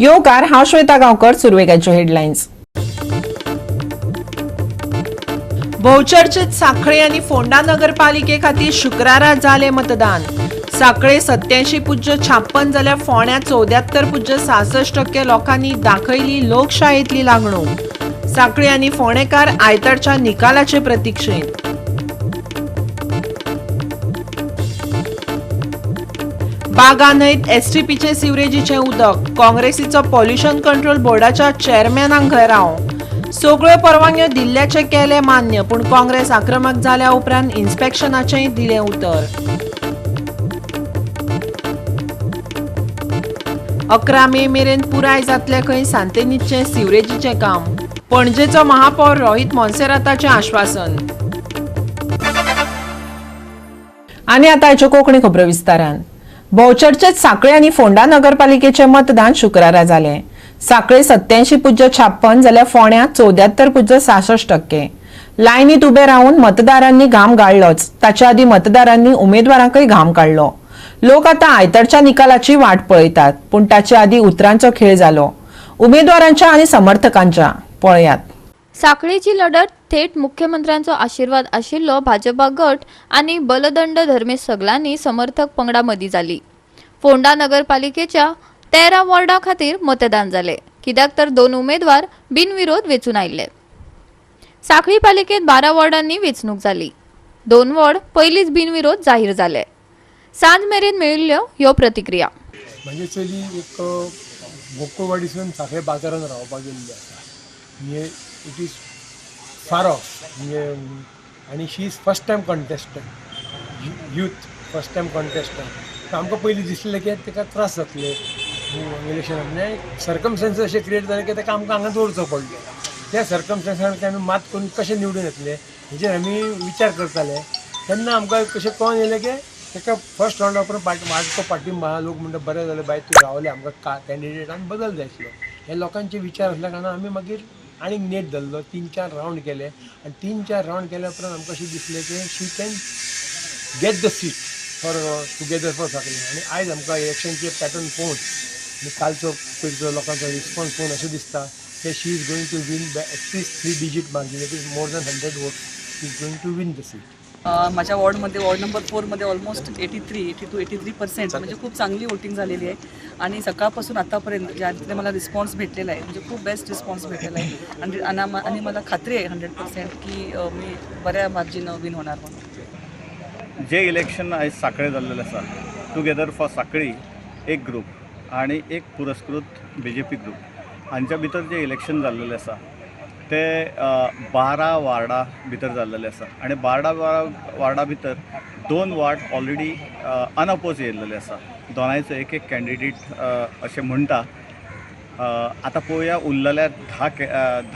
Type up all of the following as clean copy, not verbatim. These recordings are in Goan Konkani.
येवकार, हांव श्वेता गांवकर. सुरवेकाच्यो हेडलायन्स. भोवचर्चित सांखळे आनी फोंडा नगरपालिके खातीर शुक्रारा जालें मतदान. सांखळे 87.56 जाल्यार फोंड्या 74.66% लोकांनी दाखयली लोकशायेंतली लागणूक. सांखळे आनी फोंडेकार आयतारच्या निकालाचे प्रतिक्षेंत. बागा न्हंयत एसटीपीचे सिवरेजीचें उदक, काँग्रेसीचो पॉल्युशन कंट्रोल बोर्डाच्या चेअरमॅनाक घेराव. सगळ्यो परवानग्यो दिल्ल्याचें केलें मान्य, पूण काँग्रेस आक्रमक जाल्या उपरांत इन्स्पेक्शनाचेंय दिलें उतर. 11 मे मेरेन पुराय जातलें खंय सांतेनीचें सिवरेजीचें काम, पणजेचो महापौर रोहित मोन्सेराताचें आश्वासन. आनी आतां आयच्यो कोंकणी खबरो विस्तारान. भोवचर्चेत सांखळे आनी फोंडा नगरपालिकेचें मतदान शुक्रारा जालें. सांखळे 87.56 जाल्यार फोंड्या 74.66%. लायनीत उबे रावन मतदारांनी घाम गाळ्ळोच, ताच्या आदीं मतदारांनी उमेदवारांकय घाम काडलो. लोक आतां आयतारच्या निकालाची वाट पळयतात, पूण ताचे आदीं उतरांचो खेळ जालो उमेदवारांच्या आनी समर्थकांच्या. पळयात. साखळेची लढत थेट मुख्यमंत्र्यांचो आशिर्वाद आशिल्लो भाजपा गट आनी बलदंड धर्मेश सगलांनी समर्थक पंगडा मदीं जाली. फोंडा नगरपालिकेच्या 13 वॉर्डा खातीर मतदान जालें, कित्याक तर 2 उमेदवार बिनविरोध वेंचून आयिल्ले. साखळी पालिकेत 12 वॉर्डांनी वेंचणूक जाली. 2 वॉर्ड पयलींच बिनविरोध जाहीर जाले. सांज मेरेन मेळिल्ल्यो ह्यो प्रतिक्रिया. म्हणजे चली एक गोकुळवाडीसून सांखळे बाजारान रावपाक गेल्ली आसा, म्हणजे it is far off. म्हणजे आनी she is first time contestant, youth first time contestant. आमकां पयलीं दिसलें की ताका त्रास जातले इलेक्शनाक, म्हणजे सर्कमस्टन्सीस अशें क्रिएट जाले की ताका आमकां हांगा दवरचो पडलो. त्या सर्कमस्टन्सान आमी मात करून कशें निवडून येतले हेजेर आमी विचार करताले. तेन्ना आमकां कशें कळोन येयलें की ताका फर्स्ट रावंडा उपरांत वाडटो पाठिंबा. लोक म्हणटा बरें जालें बाय तूं रावलें, आमकां कॅन्डिडेटान बदल जाय आसलो. हे लोकांचे विचार आसल्या कारणान आमी मागीर आनीक नेट धरलो, 3-4 रावंड केले आनी 3-4 रावंड केल्या उपरांत आमकां अशें दिसलें की she can get the seat for Together for Sanquelim. आनी आयज आमकां इलेक्शनचे पॅटर्न पळोवन आनी कालचो पयरचो लोकांचो रिस्पॉन्स पळोवन अशें दिसता की she is going to win by at least 3 digit margin, it is more than 100 vote, she is going to win the seat. माझ्या वॉर्डमध्ये, वॉर्ड नंबर 4मध्ये ऑलमोस्ट 83, 82, 83% म्हणजे खूप चांगली वोटिंग झालेली आहे. आणि सकाळपासून आतापर्यंत ज्या रीतीने मला रिस्पॉन्स भेटलेला आहे, म्हणजे खूप बेस्ट रिस्पॉन्स भेटलेला आहे. आणि आणि मला खात्री आहे 100% की मी बऱ्या मार्जिन विन होणार म्हणून. जे इलेक्शन आयज सांखळे जाल्लेलें आसा, टुगेदर फॉर सांखळी एक ग्रूप आनी एक पुरस्कृत बीजेपी ग्रूप हांच्या भितर जे इलेक्शन जाल्लेलें आसा ते 12 वार्डा भितर जाल्लेलें आसा. आनी 12 वार्डा भितर 2 वार्ड ऑलरेडी अनअपोज येयल्लेले आसा. दोनांयचो एक एक कॅन्डिडेट अशें म्हणटा. आतां पळोवया उरलेल्या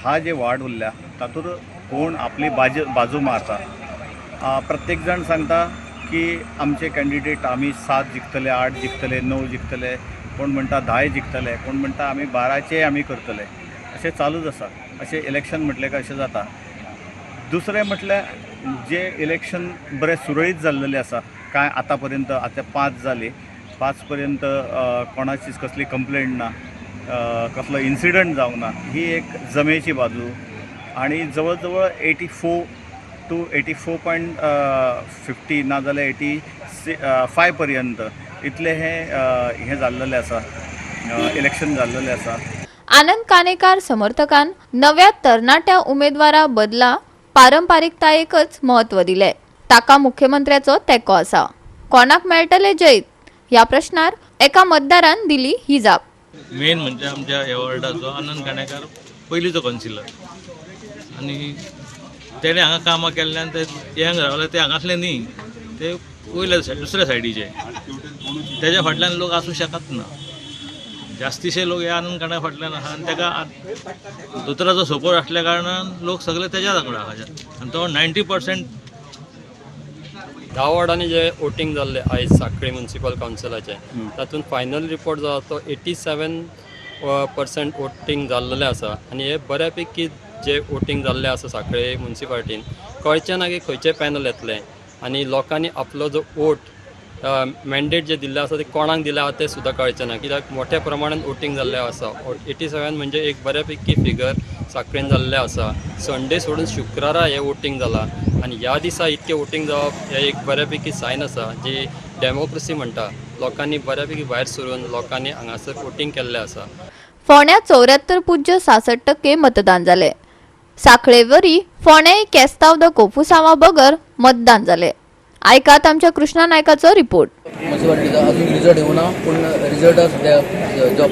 10 जे वार्ड उरल्या तातूंत कोण आपली बाजू मारता. प्रत्येक जाण सांगता की आमचे कॅन्डिडेट आमी 7 जिखतले, 8 जिखतले, 9 जिखतले, कोण म्हणटा 10 जिखतले, कोण म्हणटा आमी 12चे आमी करतले. अशें चालूच आसा. अशें इलेक्शन म्हटलें काय अशें जाता. दुसरें म्हटल्यार जे इलेक्शन बरें सुरळीत जाल्लेलें आसा कांय आतां पर्यंत, आतां 5 जालीं, 5 पर्यंत कोणाचीच कसली कंप्लेंट ना, कसलो इन्सिडंट जावंक ना, ही एक जमेची बाजू. आनी जवळ जवळ 84 टू 84.50 ना जाल्यार 85 पर्यंत इतलें हें हें जाल्लेलें आसा, इलेक्शन जाल्लेलें आसा. आनंद कानेकार समर्थकान नव्या तरणाट्या उमेदवारा बदला पारंपारिकतायेकच म्हत्व दिलें. ताका मुख्यमंत्र्याचो तेंको आसा. कोणाक मेळटलें जैत ह्या प्रश्नार एका मतदारान दिली ही जाप. मेन म्हणजे आमच्या ह्या वॉर्डाचो आनंद काणेकार पयलींचो कौन्सिलर आनी तेणे हांगा कामां केल्ल्यान ते यंग रावले. ते हांगासले न्ही, ते वयल्या सायड दुसऱ्या सायडीचे. तेज्या फाटल्यान लोक आसूं शकत ना. जास्तीशे लोक ह्या आनंद काण्या फाटल्यान आहा आनी ताका दोतोराचो सपोर्ट आसल्या कारणान लोक सगळे तेज्या वांगडा आहा आनी तो 90%. 10 वॉर्डांनी जे वोटींग जाल्लें आयज सांखळी म्युनिसिपल कावन्सिलाचें, तातूंत फायनल रिपोर्ट जो आसा तो 87% वोटींग जाल्लेलें आसा. आनी हे बऱ्यापैकी जे वोटींग जाल्लें आसा सांखळे म्युनिसिपालिटीन, कळचें ना की खंयचें पॅनल येतलें आनी लोकांनी आपलो जो वोट मॅन्डेट जे दिल्लें आसा ते कोणाक दिलें आसा तें सुद्दां कळचें ना, कित्याक मोठ्या प्रमाणान वोटींग जाल्लें आसा. 87 म्हणजे एक बऱ्यापैकी फिगर साखळेन जाल्लें आसा. संडे सोडून शुक्रारा हें वोटींग जालां आनी ह्या दिसा इतकें वोटींग जावप हें एक बऱ्यापैकी सायन आसा जी डेमोक्रेसी म्हणटा. लोकांनी बऱ्यापैकी भायर सरून लोकांनी हांगासर वोटींग केल्लें आसा. फोंड्या 74.66% मतदान जालें. साखळेवरी फोंडें केस्तांव the कोफुसांवा बगर मतदान जालें. आयकात आमच्या कृष्णा नायकाचो रिपोर्ट. म्युन्सिपालिटीचो अजून रिजल्ट येवना, पूण रिजल्ट सद्या जो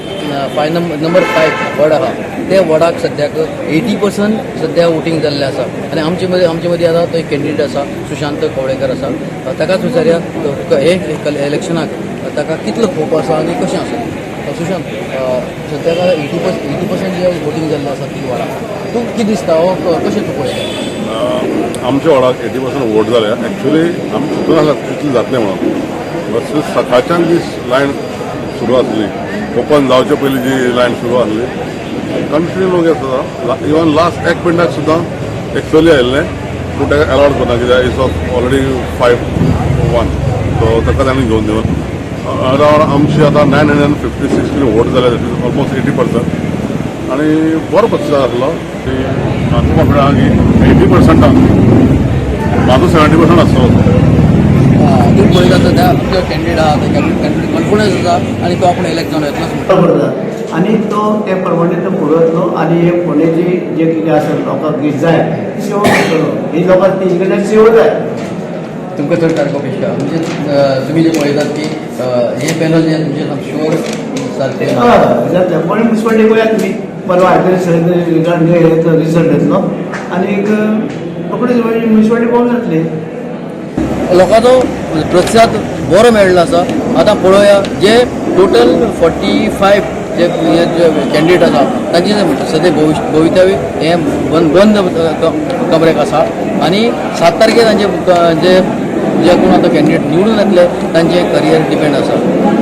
फाय नंबर 5 वॉर्ड आहा ते वॉर्डाक सद्याक 80% सद्या वोटींग जाल्लें आसा. आनी आमचे मदीं आतां तो एक कॅन्डिडेट आसा, सुशांत कवळेकर आसा, ताकाच विचारया हे इलेक्शनाक ताका कितलो खोप आसा आनी कशें आसा. सुशांत, सद्याक 80% जे वोटींग जाल्लें आसा 3 वॉर्डाक, तूं कितें दिसता हो कशें तूं पळयता? आमच्या वॉर्डाक 80% वोट जाले. एक्चुअली आमी चिंतून आसा तितलें जातलें म्हणून, बट सकाळच्यान जी लायन सुरू आसली, ओपन जावचे पयलीं जी लायन सुरू आसली, कंटिन्यू लोक येता. इवन लास्ट एक मिनटाक सुद्दां एक चली आयिल्लें, पूण ताका अलावड करना कित्याक is of already 5-1, सो ताका तांणी घेवन दिवन अरावंड आमची आतां 956 कितें वोट जाले, ऑलमोस्ट 80%. आनी बरो प्रतिसाद आसलो. म्हाका कॉन्फिडंट आहा की 80%, म्हाजो 70% आसतलो. तूं पळयता सद्या जो कॅन्डिडेट आहा तो कॅन्डिडेट कॉन्फिडन्स आसा आनी तो आपूण इलेक्ट जावन येतलोच. करता आनी तो ते प्रमाणे तो फुडें वतलो आनी हे फोंडेची जे कितें आसा लोकांक कितें जाय ती सेवा करतलो. ही लोकांक तेजे कडल्यान सेवा जाय. तुमकां चड सारको अपेक्षा म्हणजे तुमी जे पळयतात की हे पॅनल जे तुमचें शुअर सारकें हय जातलें. पण मुन्सिपालिटी पळयात तुमी परवा आयतरी सगळें रिजल्ट येतलो आनी रोखडीच मुन्सिपालिटी पळोवंक जातली. लोकांचो प्रतिसाद बरो मेळ्ळो आसा. आतां पळोवया जे टोटल 45 जे हे जे कॅन्डिडेट आसा तांचे सद्या भवितव्य हें बंद कमरेक आसा आनी 7 तारखेर तांचे जे जे कोण आतां कॅन्डिडेट निवडून येतले तांचें करियर डिपेंड आसा.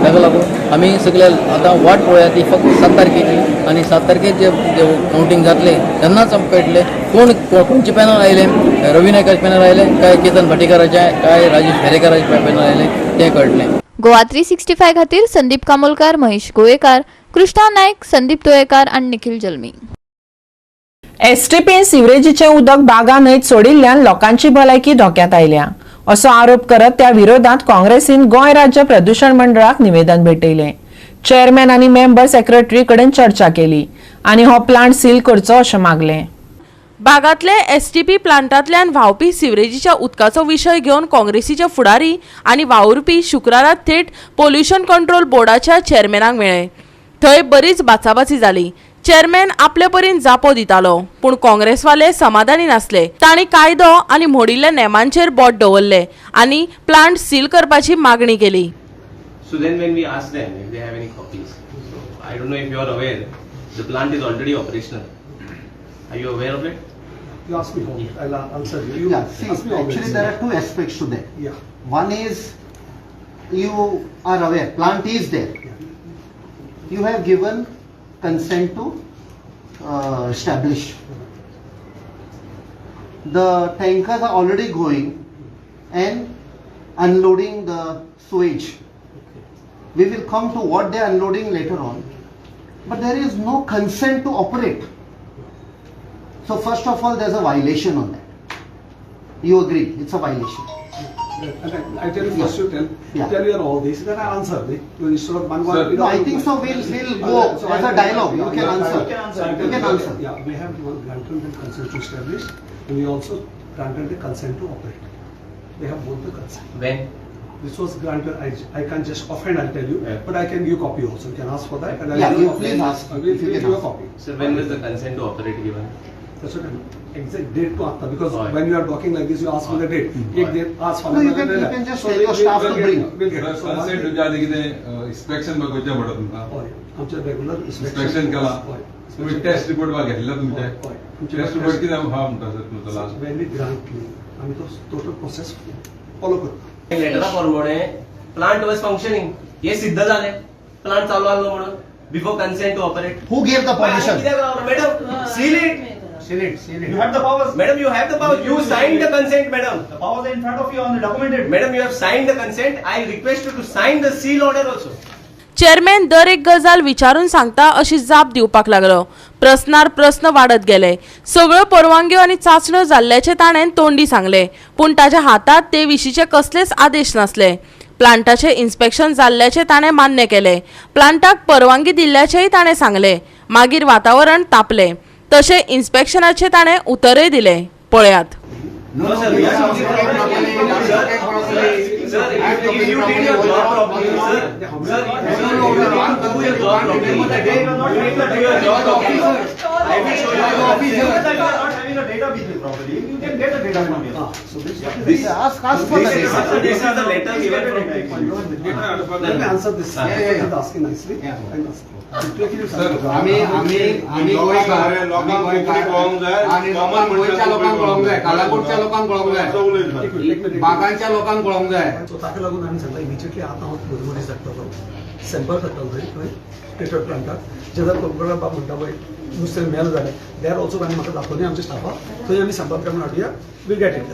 ताका लागून आमी सगळे आतां वाट पळोवया ती फक्त 7 तारखेची आनी 7 तारखेर जे कावंटींग जातलें तेन्नाच आमकां कळटलें कोण खंयचें पॅनल आयलें, रवी नायकाचें पॅनल आयलें काय केतन भाटीकाराचें काय राजेश हेरेकाराचें पॅनल आयलें तें कळटलें. गोवा 365 खातीर संदीप कामोलकार, महेश गोवेकार, कृष्णा नायक, संदीप तोयेकार आनी निखिल जल्मी. एसटीपीन सिवरेजीचें उदक बागा न्हंयत सोडिल्ल्यान लोकांची भलायकी धोक्यांत आयल्या असो आरोप करत त्या विरोधात काँग्रेसीन गोंय राज्य प्रदूषण मंडळाक निवेदन भेटयलें. चेअरमॅन आनी मेंबर सेक्रेटरी कडेन चर्चा केली आनी हो प्लांट सील करचो अशें मागलें. बागांतले एसटीपी प्लांटांतल्यान व्हांवपी सिवरेजीच्या उदकाचो विशय घेवन काँग्रेसीचे फुडारी आनी वावुरपी शुक्रारा थेट पोल्युशन कंट्रोल बोर्डाच्या चेअरमॅनाक मेळ्ळे. थंय बरीच बाचाबाची जाली. चेअरमॅन आपले परीन जापो दितालो, पूण काँग्रेसवाले समाधानी नासले. तांणी कायदो आनी मोडिल्ल्या नेमांचेर बोट दवरले आनी प्लांट सील करपाची मागणी केली. So then when we asked them if they have any copies, so I don't know if you are aware, the plant is already operational. Are you aware of it? You ask me, yeah. I'll answer you. Yeah, see, actually there are two aspects to that. Yeah. One is, you are aware, plant is there. Yeah. You have given consent to establish. The tankers are already going and unloading the sewage. We will come to what they are unloading later on. But there is no consent to operate. So first of all, there's a violation on that. You agree, it's a violation. I tell you first, you tell, yeah. Tell you all this, then I answer. Instead of one, sir, no, I think so. We'll go so as a dialogue. You can answer. You can answer. Yeah, we have granted the consent to establish, and we also granted the consent to operate. They have both the consent. When? This was granted, I can't just offhand I'll tell you, yeah. But I can give copy also. You can ask for that. And yeah, I'll you please ask. I will give you a copy. So when was the consent to operate given? That's what I'm exact date to after, because when you are talking like this, you ask for the date. Ek date ask for. No, you can just tell your staff to bring. We'll get. So consent तुमच्या आधी कितें इन्स्पेक्शन बघायचे पडत तुमकां? आमचे रेगुलर इन्स्पेक्शन केला. तुम्ही टेस्ट रिपोर्ट बा घेतला तुमचे? टेस्ट रिपोर्ट कितें आहा म्हणटा सर तुमचो last? When we grant you, आमी तो टोटल प्रोसेस फॉलो करता. लेटरा प्रमाणे प्लांट वॉज फंक्शनिंग हे सिद्ध जालें. प्लांट चालू आसलो म्हणून before consent to operate. Who gave the permission? Madam, seal it. Seal it, seal it. You have the powers. Madam, you have the power. You signed the consent, madam. The powers are in front of you on the documented. Madam, you have signed the consent. I request you to sign the seal order also. Chairman दर एक गजाल विचारून सांगता अशी जाप दिवपाक लागलो. प्रस्नार प्रस्न वाडत गेले. सगळ्यो परवानग्यो आनी चांचण्यो जाल्ल्याचें ताणें तोंडी सांगलें, पूण ताच्या हातांत ते विशींचे कसलेच आदेश नासले. प्लांटाचें इन्स्पेक्शन जाल्ल्याचें ताणें मान्य केलें. प्लांटाक परवानगी दिल्ल्याचेंय ताणें सांगलें. मागीर वातावरण तापलें. तशें इन्स्पेक्शनाचें ताणें उतरय दिलें. पळयात. No, sir. We are Sir, if you did your job properly, sir, sir, you do your job properly. You do your job properly. I will show you. You are not having the data with you properly. You can get the data from here. So this, This, ask for the data. This is the letter given from. Let me answer this. Yeah. Asking nicely. I'm asking. Sir, आमी आमी आमी गोंयकार, आमी गोंयकार आनी लोकांक, गोंयच्या लोकांक कळोंक जाय, कालाकोटच्या लोकांक कळोंक जाय, बागांच्या लोकांक कळोंक जाय. सो ताका लागून आमी सांगला इमिजिएटली आतां हांव म्हजो मनीस धाडटलो, सॅम्पल धाडटलो थंय खंय ट्रिटर प्लांटाक. जे जर कोंकणा बाब म्हणटा पळय नुस्तें मेल जालें, they are also आमी म्हाका दाखोवनी आमच्या स्टाफाक, थंय आमी सॅम्पल काडून हाडुया, we'll get it.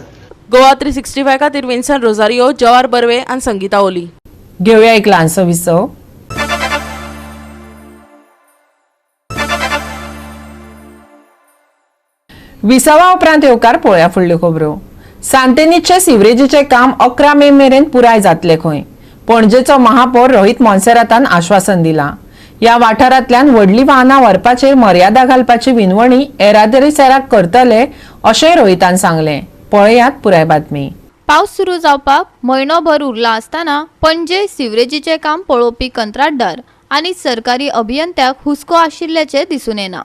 Goa 365 खातीर विन्सन रोजारियो, जवार बर्वे आनी संगीता ओली. घेवया एक ल्हानसो विसव. विसवा उपरांत येवकार पळोवया फुडल्यो खबरो. सांतेनीचे सिवरेजीचें काम 11 मे मेरेन पुराय जातलें खंय. पणजेचो महापौर रोहित मोन्सेरातान आश्वासन दिलां. ह्या वाठारांतल्यान व्हडलीं वाहनां व्हरपाचेर मर्यादा घालपाची विनवणी येरादारी सेराक करतले अशेंय रोहितान सांगलें. पळयात पुराय बातमी. पावस सुरू जावपाक म्हयनोभर उरला आसतना पणजे सिवरेजीचें काम पळोवपी कंत्राटदार आनी सरकारी अभियंत्याक हुस्को आशिल्ल्याचें दिसून येना.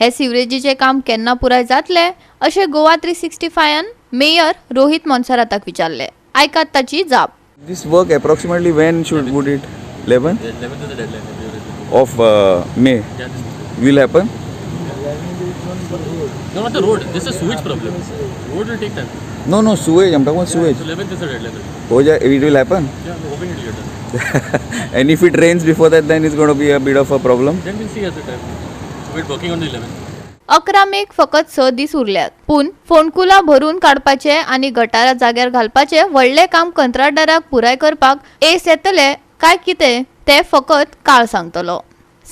हे सिवरेजीचें काम केन्ना पुराय जातलें अशें गोवा 365 मेयर रोहित मोन्सेराताक विचारलें. आयकात ताची जाप. This work approximately when should would it 11? 11 is the deadline of May. Will happen? No, not the road. This is sewage problem. Road will take time. No, no, sewage. I'm talking about sewage. So 11th is the deadline. Oh yeah, it will happen? Yeah, I'm hoping it will get done. And if it rains before that, then it's going to be a bit of a problem. Then we'll see at the time. We're working on the 11th. 11 मेक फकत 6 दीस उरल्यात, पूण फोंडकुलां भरून काडपाचें आनी गटारां जाग्यार घालपाचें व्हडलें काम कंत्राटदाराक पुराय करपाक येस येतलें काय कितें तें फकत काळ सांगतलो.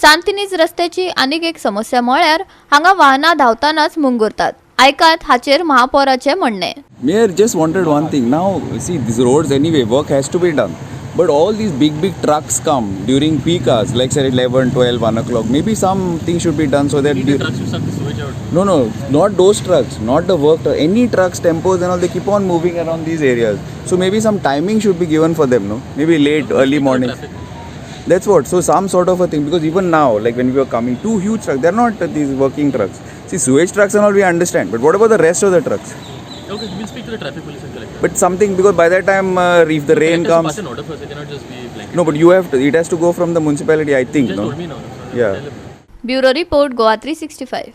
सांतिनीज रस्त्याची आनीक एक समस्या म्हळ्यार हांगा वाहनां धांवतानाच मुंगुरतात. आयकात हाचेर महापौराचें म्हणणें. Mayor just wanted one thing. Now see these roads anyway, work has to be done. But all these big trucks come during peak hours, like say 11, 12, 1 o'clock. Maybe something should be done so that... The trucks to suck the sewage out. No, not those trucks, not the work trucks. Any trucks, tempos and all, they keep on moving around these areas. So maybe some timing should be given for them, no? Maybe late, early morning. That's what. So some sort of a thing, because even now, like when we were coming, two huge trucks, they're not these working trucks. See, sewage trucks and all we understand, but what about the rest of the trucks? Okay, we'll speak to the traffic police and collector. But something, because by that time, if the rain comes... Pass an order first, it cannot just be blanket. No, but you have to, it has to go from the municipality, I think. You just no? told me now. So yeah. Bureau report, Goa 365.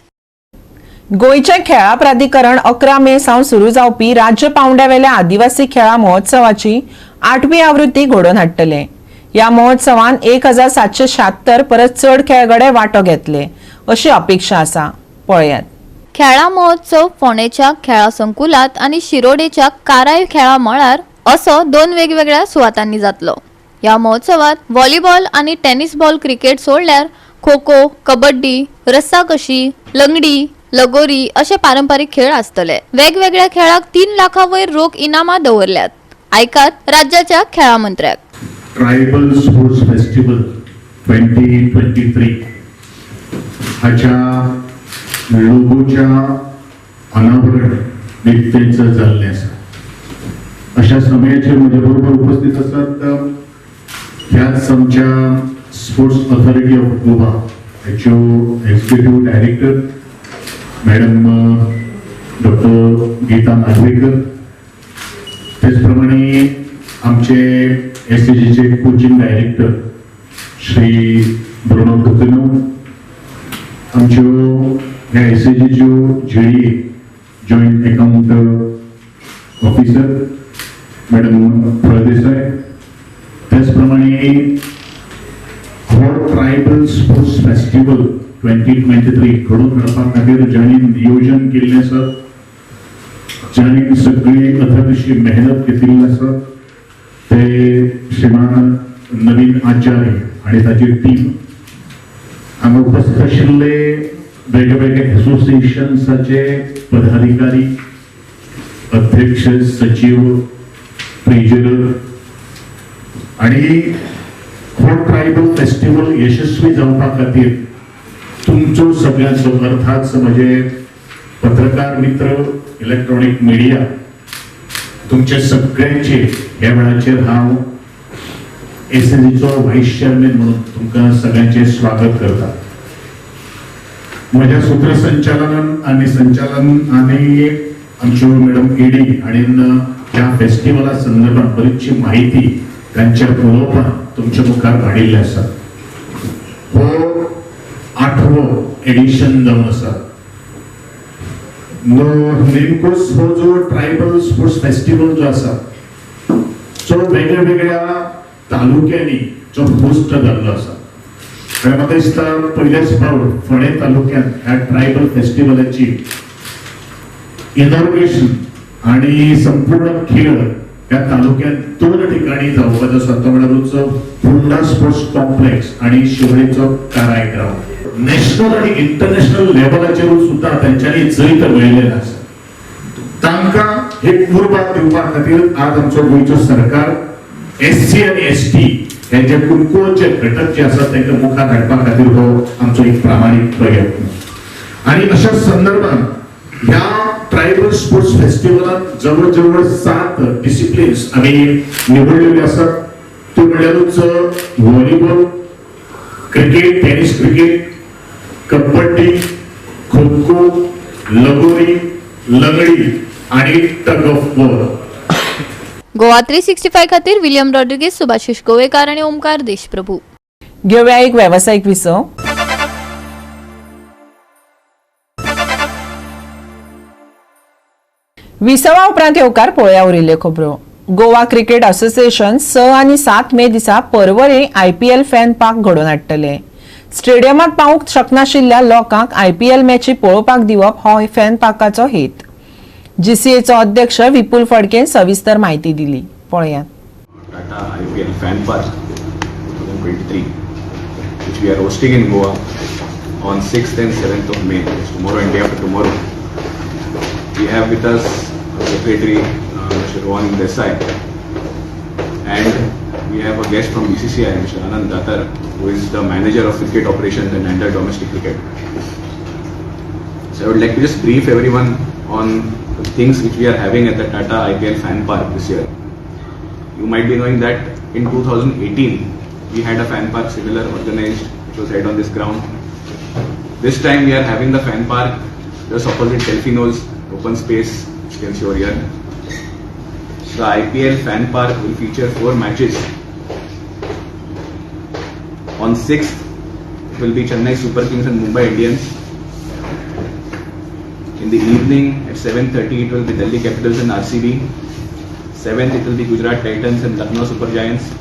गोंयचें खेळां प्राधिकरण 11 मे सावन सुरू जावपी राज्य पावंड्यावेल्या आदिवासी खेळां महोत्सवाची 8वी आवृत्ती घडोवन हाडटले. ह्या महोत्सवान 1776 परस चड खेळगडे वांटो घेतले अशी अपेक्षा आसा. पळयात. खेळां महोत्सव फोंडेच्या खेळां संकुलात आनी शिरोडेच्या काराय खेळां मळार असो 2 वेगवेगळ्या सुवातांनी जातलो. ह्या महोत्सवात व्हॉलीबॉल आनी टेनिस बॉल क्रिकेट सोडल्यार खो खो, कबड्डी, रस्साकशी, लंगडी, लगोरी असे पारंपरिक खेळ आसतले. वेगवेगळ्या खेळाक 3 लाखां वयर रोख इनामां दवरल्यात. आयकात राज्याच्या खेळां मंत्र्याक. ट्रायबल स्पोर्ट्स फेस्टिवल 2023 हाच्या लोगोच्या अनावरण निकतेंच जाल्लें आसा. अशा समयाचेर म्हजे बरोबर उपस्थित आसात ह्याच आमच्या स्पोर्ट्स ऑथॉरिटी ऑफ गोवा ह्याच्यो executive director madam doctor Geeta Narvekar, त्याचप्रमाणे आमचे एसएजीचे कोचिंग डायरेक्टर श्री ब्रुनो कुतिन्हो, आमच्यो ह्या एसएजीच्यो GDA joint account officer madam Phaldesai, त्याचप्रमाणे हो ट्रायबल स्पोर्ट्स फेस्टिवल 2023 घडोवन हाडपा खातीर ज्यांनी नियोजन केल्लें आसा, ज्यांनी सगळी अथक अशी मेहनत घेतिल्ली आसा, ते श्रीमान नवीन आचार्य आनी ताची टीम, हांगा उपस्थित आशिल्ले वेगळे वेगळे एसोसिएशन्साचे पदाधिकारी, अध्यक्ष, सचिव, ट्रेजरर आणि हो ट्रायबल फेस्टिवल यशस्वी जावपा खातीर तुमचो सगळ्यांचो, अर्थात म्हजे पत्रकार मित्र, इलेक्ट्रॉनिक मिडिया, तुमचे सगळ्यांचे ह्या वेळाचेर हांव एसएजीचो व्हायस चेअरमॅन म्हणून तुमकां सगळ्यांचे स्वागत करता. म्हज्या सूत्रसंचालनान आनी संचालन आनी आमच्यो मॅडम एडी आनी ह्या फेस्टिवला संदर्भात बरीचशी म्हायती तांच्या उलोवपान तुमच्या मुखार मांडिल्लें आसा. हो आठवो एडिशन जावन आसा. नेमकोच हो जो ट्रायबल स्पोर्ट्स फेस्टिवल जो आसा, जो वेगळ्या वेगळ्या तालुक्यांनी जो होस्ट जाल्लो आसा आनी म्हाका दिसता पयलेच फावट फोंडें तालुक्यांत ह्या ट्रायबल फेस्टिवलाची इनॉग्रेशन आणि संपूर्ण खेळ ह्या तालुक्यात दोन ठिकाणी जावपाचो आसा, तो म्हळ्यारूच फोंडा स्पोर्ट्स कॉम्प्लेक्स आणि शिवळेचो काराय ग्राउंड. नॅशनल आणि इंटरनॅशनल लेवलाचेर सुद्धा तेंच्यांनी जैत मेळयलेलें आसा. तांकां हे उर्बा दिवपा खातीर आज आमचो गोंयचो सरकार एससी आनी एसटी हे जे कुणकुणचे घटक जे आसात तांकां मुखार हाडपा खातीर हो आमचो एक प्रामाणीक प्रयत्न. आणि अशा संदर्भात ह्या ट्रायबल स्पोर्ट्स फेस्टिवलात जवळ जवळ सात डिसिप्लिन्स आमी निवडलेले आसात. त्यो म्हणल्यारूच volleyball, cricket, tennis cricket, kabaddi, kho kho, लगोरी, लंगडी आणि टग ऑफ वॉर. गोवा 365 खातीर विलियम रॉड्रिगेज, सुभाषिश गोवेकार आणि ओमकार देशप्रभू. घेवया एक वेवसायीक विसव. विसवा उपरांत येवकार पळोवया उरिल्ल्यो खबरो. गोवा क्रिकेट असोसिएशन 6 आनी 7 मे दिसा पर्वरे आयपीएल फॅन पार्क घडोवन हाडटले. स्टेडियमात पावूंक शकनाशिल्ल्या लोकांक आयपीएल मॅची पळोवपाक दिवप हो फॅन पार्काचो हेत. जीसीएचो अध्यक्ष विपुल फडकेन सविस्तर म्हायती दिली, पळयात. Tata IPL Fan Park 2023, which we are hosting in Goa on 6th and 7th of May, that's tomorrow and day after tomorrow. We have with us our Secretary Mr. Rohan Desai, and we have a guest from BCCI, Mr. Anand Datar, who is the manager of cricket operations and handle domestic cricket. So I would like to just brief everyone on the things which we are having at the Tata IPL Fan Park this year. You might be knowing that in 2018 we had a fan park similar organized, which was held on this ground. This time we are having the fan park just opposite Delfino's open space, which you can see over here. The IPL fan park will feature four matches. On 6th, it will be Chennai Super Kings and Mumbai Indians. In the evening at 7:30, it will be Delhi Capitals and RCB. 7th, it will be Gujarat Titans and Lucknow Super Giants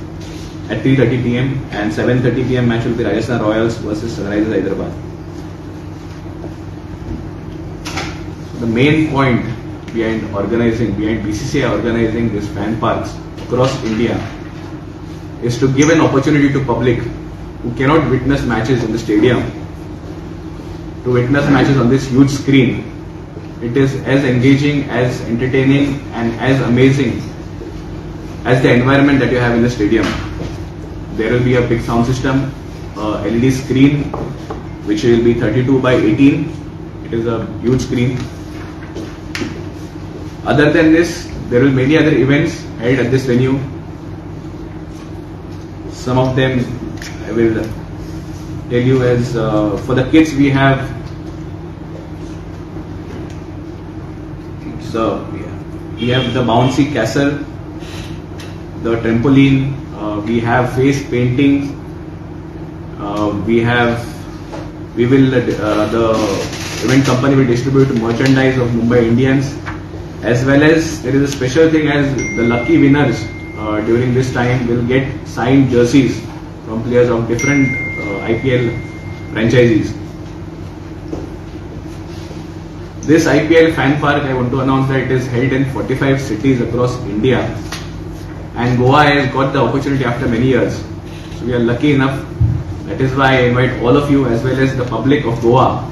at 3:30 p.m. and 7:30 p.m. match will be Rajasthan Royals versus Sunrisers Hyderabad. So the main point behind BCCI organizing these fan parks across India is to give an opportunity to public who cannot witness matches in the stadium to witness matches on this huge screen. It is as engaging, as entertaining, and as amazing as the environment that you have in the stadium. There will be a big sound system, a LED screen, which will be 32 by 18. It is a huge screen. Other than this, there will be many other events held at this venue. Some of them I will tell you as for the kids we have, so we have the bouncy castle, the trampoline, we have face paintings, we will the event company will distribute merchandise of Mumbai Indians, as well as there is a special thing as the lucky winners during this time will get signed jerseys from players of different IPL franchises. This IPL Fan Park, I want to announce that it is held in 45 cities across India, and Goa has got the opportunity after many years. So we are lucky enough. That is why I invite all of you as well as the public of Goa,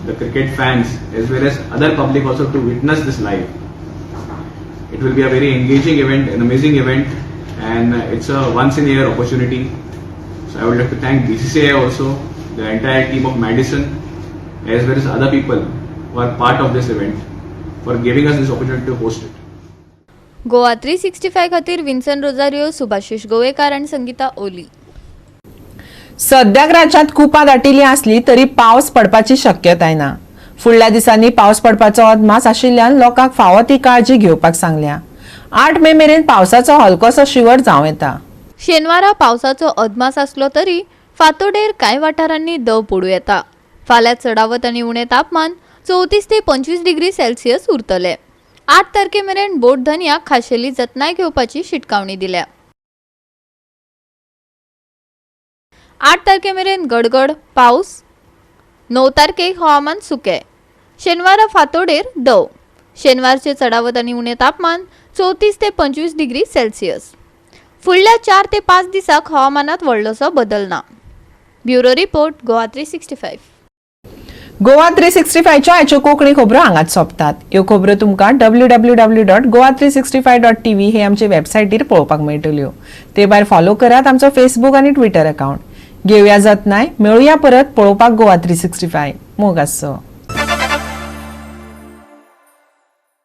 the cricket fans as well as other public also to witness this live. It will be a very engaging event, an amazing event, and it's a once in a year opportunity. So I would like to thank BCCI also, the entire team of Madison, as well as other people who are part of this event for giving us this opportunity to host it. Goa 365 खातीर विन्सन रोजारियो, सुभाषिश गोवेकार आनी संगीता ओली. सद्याक राज्यांत कुपां दाटिल्ली आसली तरी पावस पडपाची शक्यताय ना. फुडल्या दिसांनी पावस पडपाचो अदमास आशिल्ल्यान लोकांक फावो ती काळजी घेवपाक सांगल्या. 8 मे मेरेन पावसाचो हलकोसो शिवर जावं येता. शेनवारा पावसाचो अदमास आसलो तरी फांतोडेर कांय वाठारांनी दव पडूं येता. फाल्यां चडावत आनी उणें तापमान 34 ते 25 डिग्री सेल्सियस उरतले. 8 तारखे मेरेन बोट धनयाक खाशेली जतनाय घेवपाची शिटकावणी दिल्या. 8 तारखे मेरेन गडगड पावस. 9 तारखेक हवामान सुकें. शेनवारा फांतोडेर दव. शेनवारचे चडावत आनी उणें तापमान 34 ते 25 डिग्री सेल्सियस. फुडल्या 4 ते 5 दिसाक हवामानात व्हडलोसो बदल ना. Bureau report, Goa 365. Goa 365च्यो आयच्यो कोंकणी खबरो हांगाच सोंपतात. ह्यो खबरो तुमकां www.goa365.tv हे आमचे वेबसायटीर पळोवपाक मेळटल्यो. ते भायर फॉलो करात आमचो फेसबूक आनी ट्विटर अकाउंट. घेवया जतनाय. मेळुया परत पळोवपाक गोवा 365. मोग आसचो.